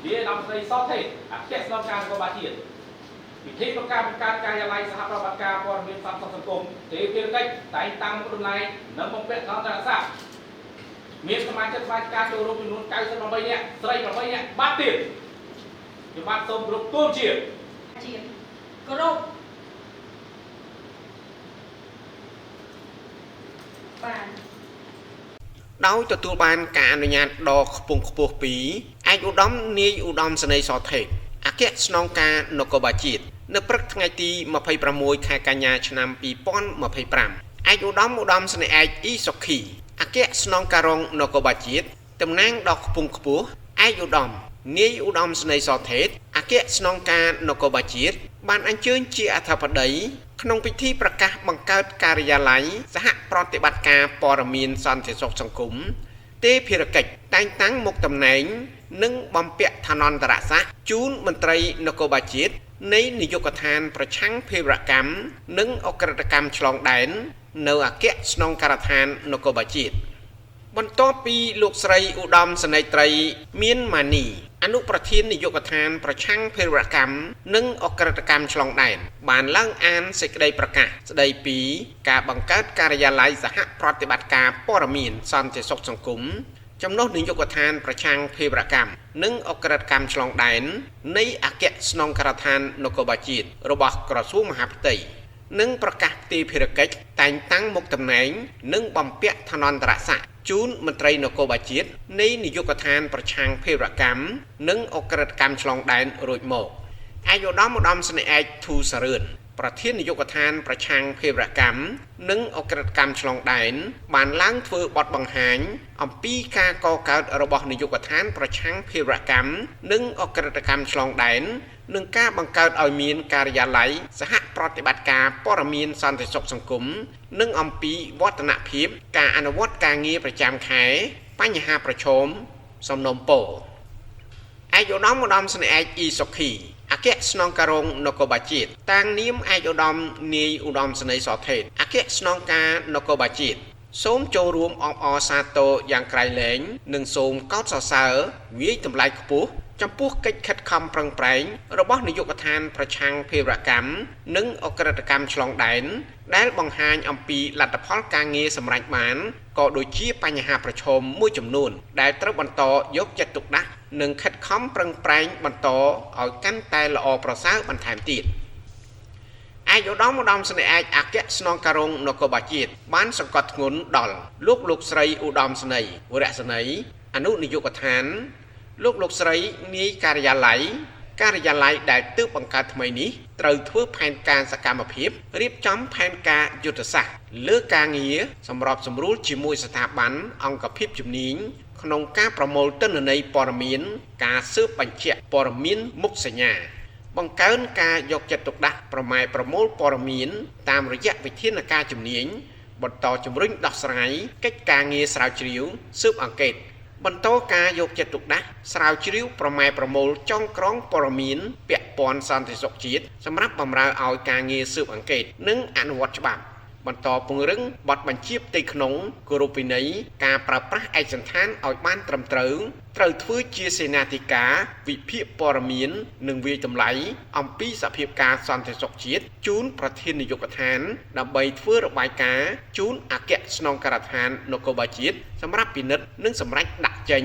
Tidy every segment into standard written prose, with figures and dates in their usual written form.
នាយឧត្តមសេនីយ៍សថេតអគ្គស្នងការនគរបាលជាតិពិធីប្រកាសបង្កើតការិយាល័យសហប្រតិបត្តិការព័ត៌មានសន្តិសុខសង្គមទេភារកិច្ចតែងតាំងមុខតំណែងនិងបំពាក់ឋានន្តរស័ក្តិមានសមាជិកសមាជិកាចូលរួមចំនួន98នាក់ស្រី8នាក់បាត់ទៀតខ្ញុំបាទសូមគោរពទូលជា ជាតិគោរពបាទ ដោយទទួលបានការអនុញ្ញាតដ៏ខ្ពង់ខ្ពស់ពីឯកឧត្តមនាយឧត្តមសេនីយ៍សថេតអគ្គស្នងការនគរបាលជាតិនៅព្រឹកថ្ងៃទី26ខែកញ្ញាឆ្នាំ2025ឯកឧត្តមឧត្តមសេនីយ៍ឯកអ៊ីសុខីអគ្គស្នងការរងនគរបាលជាតិតំណាងដ៏ខ្ពង់ខ្ពស់ឯកឧត្តមនាយឧត្តមសេនីយ៍សថេតអគ្គស្នងការនគរបាលជាតិបានអញ្ជើញជាអធិបតីក្នុងពិធីប្រកាសបង្កើតការិយាល័យសហប្រតិបត្តិការព័ត៌មានសន្តិសុខសង្គមទេភារកិច្ចតែងតាំងមុខតំណែងនិងបំពាក់ឋានន្តរស័ក្តិជូនមន្ត្រីនគរបាលជាតិនៃនាយកដ្ឋានប្រឆាំងភេរវកម្មនិងឧក្រិដ្ឋកម្មឆ្លងដែននៅអគ្គស្នងការដ្ឋាននគរបាលជាតិ បន្ទាប់ពីលោកស្រីឧត្តមសេនីយ៍ត្រីមានម៉ានីអនុប្រធាននាយកដ្ឋានប្រឆាំងភេរវកម្មនិងឧក្រិដ្ឋកម្មឆ្លងដែនបានឡើងអានសេចក្តីប្រកាសស្តីពីការបង្កើតការិយាល័យសហប្រតិបត្តិការព័ត៌មានសន្តិសុខសង្គមចំណុះនាយកដ្ឋានប្រឆាំងភេរវកម្មនិងឧក្រិដ្ឋកម្មឆ្លងដែននៃអគ្គស្នងការដ្ឋាននគរបាលជាតិរបស់ក្រសួងមហាផ្ទៃ និងប្រកាសផ្ទេរភារកិច្ចតែងតាំងមុខតំណែងនិងបំពាក់ឋានន្តរស័ក្តិជូនមន្ត្រីនគរបាលជាតិនៃនាយកដ្ឋានប្រឆាំងភេរវកម្មនិងឧក្រិដ្ឋកម្មឆ្លងដែនរួចមកឯកឧត្តមឧត្តមសេនីយ៍ឯកធូសារឿនប្រធាននាយកដ្ឋានប្រឆាំងភេរវកម្មនិងឧក្រិដ្ឋកម្មឆ្លងដែនបានឡើងធ្វើបទបង្ហាញអំពីការកកើតរបស់នាយកដ្ឋានប្រឆាំងភេរវកម្មនិងឧក្រិដ្ឋកម្មឆ្លងដែននិងការបង្កើតឲ្យមានការិយាល័យសហប្រតិបត្តិការព័ត៌មានសន្តិសុខសង្គមនិងអំពីវឌ្ឍនភាពការអនុវត្តការងារប្រចាំខែបញ្ហាប្រឈមសំណូមពរឯកឧត្តមឧត្តមសេនីយ៍ឯកអ៊ីសុខីអគ្គស្នងការរងនគរបាលជាតិតាងនាមឯកឧត្តមនាយឧត្តមសេនីយ៍សថេតអគ្គស្នងការនគរបាលជាតិសូមចូលរួមអបអរសាទរយ៉ាងក្រៃលែងនិងសូមកោតសរសើរវាយតម្លៃខ្ពស់ចំពោះកិច្ចខិតខំប្រឹងប្រែងរបស់នាយកដ្ឋានប្រឆាំងភេរវកម្មនិងឧក្រិដ្ឋកម្មឆ្លងដែនដែលបង្ហាញអំពីលទ្ធផលការងារសម្រេចបានក៏ដូចជាបញ្ហាប្រឈមមួយចំនួនដែលត្រូវបន្តយកចិត្តទុកដាក់និងខិតខំប្រឹងប្រែងបន្តឲ្យកាន់តែល្អប្រសើរបន្ថែមទៀតឯកឧត្តមឧត្តមសេនីយ៍ឯកអគ្គស្នងការរងនគរបាលជាតិបានសង្កត់ធ្ងន់ដល់លោកលោកស្រីឧត្តមសេនីយ៍វរៈសេនីយ៍អនុនាយកដ្ឋានលោកលោកស្រីនាយការិយាល័យការិយាល័យដែលទើបបង្កើតថ្មីនេះត្រូវធ្វើផែនការសកម្មភាពរៀបចំផែនការយុទ្ធសាស្ត្រលើការងារសម្របសម្រួលជាមួយស្ថាប័នអង្គភាពជំនាញក្នុងការប្រមូលទិន្នន័យព័ត៌មានការស៊ើបបញ្ជាក់ព័ត៌មានមុខសញ្ញាបង្កើនការយកចិត្តទុកដាក់ប្រម៉ែប្រមូលព័ត៌មានតាមរយៈវិធានការជំនាញបន្តជំរុញដោះស្រាយកិច្ចការងារស្រាវជ្រាវស៊ើបអង្កេតបន្តការយកចិត្តទុកដាក់ស្រាវជ្រាវប្រម៉ែប្រមូលចងក្រងព័ត៌មានពាក់ព័ន្ធសន្តិសុខជាតិសម្រាប់បម្រើឲ្យការងារស៊ើបអង្កេតនិងអនុវត្តច្បាប់បន្តពង្រឹងបទបញ្ជាផ្ទៃក្នុងគោរពវិន័យការប្រើប្រាស់ឯកសណ្ឋានឲ្យបានត្រឹមត្រូវត្រូវធ្វើជាសេនាធិការវិភាគព័ត៌មាននិងវាយតម្លៃអំពីសភាពការសន្តិសុខជាតិជូនប្រធាននាយកដ្ឋានដើម្បីធ្វើរបាយការណ៍ជូនអគ្គស្នងការដ្ឋាននគរបាលជាតិសម្រាប់ពិនិត្យនិងសម្រេចដាក់ចេញ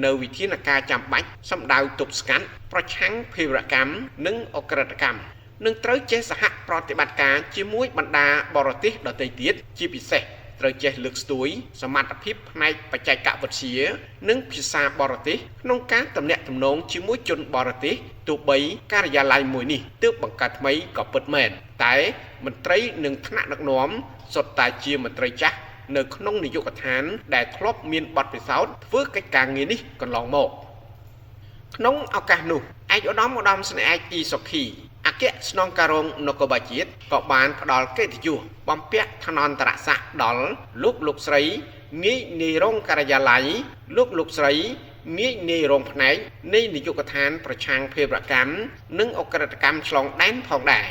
នៅវិធានការចាំបាច់សម្ដៅទប់ស្កាត់ប្រឆាំងភេរវកម្មនិងឧក្រិដ្ឋកម្មនឹងត្រូវចេះសហប្រតិបត្តិការជាមួយបណ្ដាបរទេសដទៃទៀតជាពិសេសត្រូវចេះលើកស្ទួយសមត្ថភាពផ្នែកបច្ចេកវិទ្យានិងភាសាបរទេសក្នុងការទំនាក់ទំនងជាមួយជនបរទេសទោះបីការិយាល័យមួយនេះទើបបង្កើតថ្មីក៏ពិតមែនតែមន្ត្រីនិងថ្នាក់ដឹកនាំសុទ្ធតែជាមន្ត្រីចាស់នៅក្នុងនាយកដ្ឋានដែលធ្លាប់មានបទពិសោធន៍ធ្វើកិច្ចការងារនេះកន្លងមកក្នុងឱកាសនោះឯកឧត្តមឧត្តមសេនីយ៍ឯកអ៊ីសុខីអគ្គស្នងការរងនគរបាលជាតិក៏បានផ្ដល់កិត្តិយសបំពាក់ឋានន្តរស័ក្តិដល់លោកលោកស្រីនាយនាយរងការិយាល័យលោកលោកស្រីនាយនាយរងផ្នែកនៃនាយកដ្ឋានប្រឆាំងភេរវកម្មនិងឧក្រិដ្ឋកម្មឆ្លងដែនផងដែរ